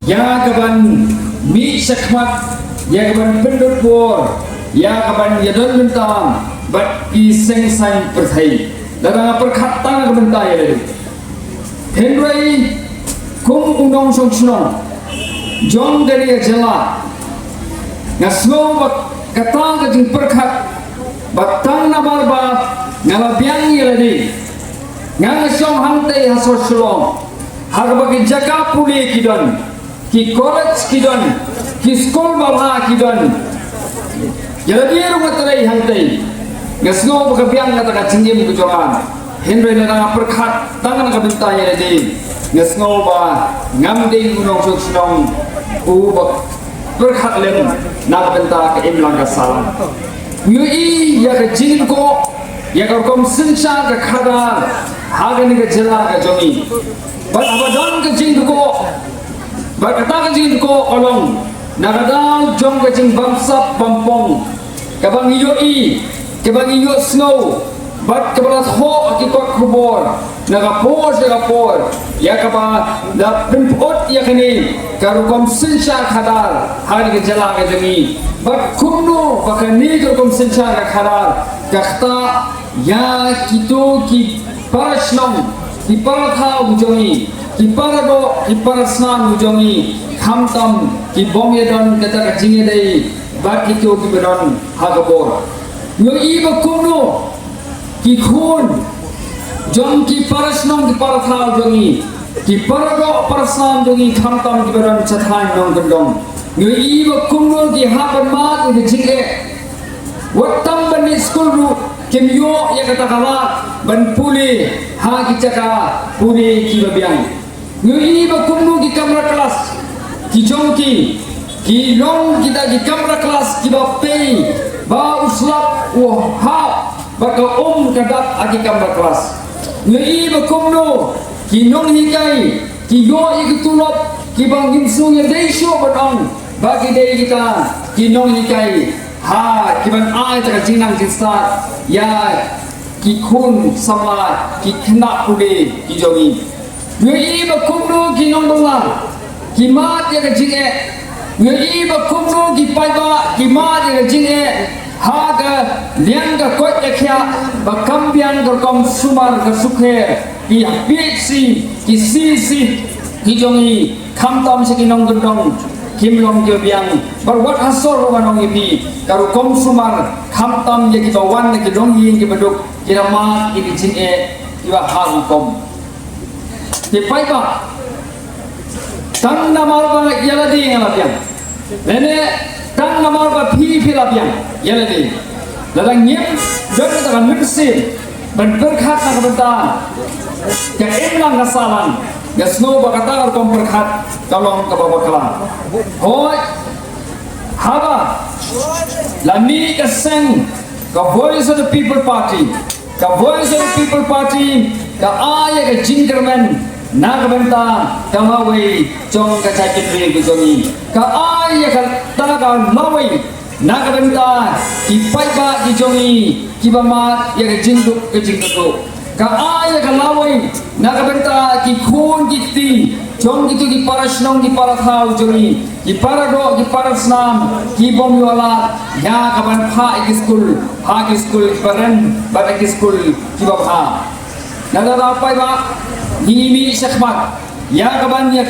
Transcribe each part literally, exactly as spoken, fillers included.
Ïa ka ban mih shakhmat, ïa ka ban pynlut bor, ïa ka ban ïadon bynta bad ki seng saiñ pyrthei. Lada nga pyrkhat tang ka bynta ïa lade. Hynrei kum u nongshong shnong jong kane ka jylla, nga sngew ba kata ka jingpyrkhat ba tang namar ba nga la biang ïa lade, nga nga shong hangtei ha sor Shillong, ha kaba ki jaka pule ki don, ki college ki don, ki skul babha ki don. Ïa lade ruh nga trei hangtei. Nga sngew ba ka biang kata ka jingim ka jong nga. Hynrei lada nga pyrkhat tang na ka bynta ïa lade, nga sngew ba ngam dei u nongshong shnong uba pyrkhat lem na ka bynta ka imlang ka sahlang. Ngi ïohi ïa ka jingkyrkhu, ïa ka rukom synshar ka khadar ha kane ka jylla ka jong ngi. Bad haba don ka jingkyrkhu bad kata ka jingkyrkhu ka long na ka daw jong ka jingbamsap bampong kaba ngi ïohi, kaba ngi ïohsngew bad kaba la thoh ha ki kot khubor na ka por sha ka por, ïa kaba la pynpot ïa kane ka rukom synshar khadar ha kane ka jylla ka jong ngi. Bad kumno ba kane ka rukom synshar ka khadar ka ktah ïa kito ki para shnong, ki para thaw ki jong ngi, ki para doh, ki para snam ki jong ngi, khamtam ki bym ïadon kata ka jingïadei bad kito kiba don ha ka bor. Ngi ïohi ba kumno ki khun jong ki para shnong, ki para thaw jong ngi, ki para doh, para snam jong ngi, khamtam kiba don sha thaiñ nongkyndong, ngi ïohi ba kumno ki hap ban mad ïa ka jingeh. Wat tang ban leit skul ruh kim ïoh ïa kata ka lad ban pule ha ki jaka pule kiba biang. Ngi ïohi ba kumno ki kamra klas ki jong ki, ki long kita ki kamra klas kiba pei ba u slap u hap bad ka um ka dap ha ki kamra klas. Ngi ïohi ba kumno ki nonghikai ki ïoh ïa ki tulop kiba ngim sngewdei shuh ban ong ba ki dei kita ki nonghikai ha kiban ai ïa ka jingnang jingstad ïa ki khun samla, ki khynnah pule ki jong ngi. Ngi ïohi ba kumno ki nongbylla ki mad ïa ka jingeh. Ngi ïohi ba kumno ki paidbah ki mad ïa ka jingeh ha ka liang ka koit ka khiah ba kam biang ka rukom sumar ka sukher. Ki P H C, ki C C, ki jong ngi, khamtam sha ki nongkyndong kim long kiba biang. Bad wat ha sor ruh ngi ïohi ka rukom sumar, khamtam ïa kiba wan na ki dong ïing kiba duk, ki la mad ïa ki jingeh kiba ha rukom. Te paidbah, tang namar ba ïa lade nga la biang, lane tang namar ba phi phi la biang ïa lade, lada ngim don kata ka mynsiem ban pyrkhat na ka bynta ka imlang ka sahlang, nga sngew ba kata ka rukom pyrkhat ka long kaba bakla. Hooid, haba la mih ka seng ka Voice of the People Party, ka Voice of the People Party ka ai ïa ka jingkyrmen na ka bynta ka lawei jong ka jaitbynriew ka jong ngi. Ka ai ïa kata ka lawei na ka bynta ki paidbah ki jong ngi kiba mad ïa ka jingduk ka jingkyrduh. Ka ai ïa ka lawei na ka bynta ki khun ki kti jong kito ki para shnong, ki para thaw jong ngi, ki para doh, ki para snam, ki bym ïoh lad ïa ka ban phah ïa ki skul ha ki skul kiba rem bad ha ki skul kiba bha. Nalor paidbah, ngi mih shakhmat ïa ka ban ïa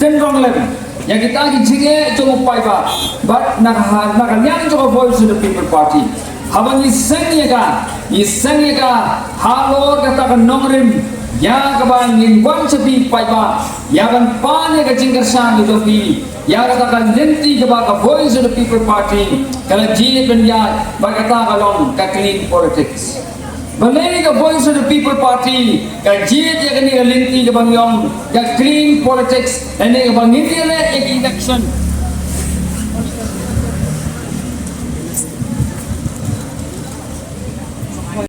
tynrong lem ïa kita ki jingeh jong u paidbah bad na ka, na ka liang jong ka Voice of the People Party. Haba ngi seng ïa ka, ngi seng ïa ka halor kata ka nongrim ïa kaba ngin wan sha phi paidbah ïa ban pan ïa ka jingkyrshan ka jong phi ïa kata ka lynti kaba ka Voice of the People Party ka la jied ban ïaid bad kata ka long ka clean politics. Balei ka Voice of the People Party ka jied ïa kane ka lynti kaba ngi ong ka clean politics, lane kaba ngin ïaleh ïa ki election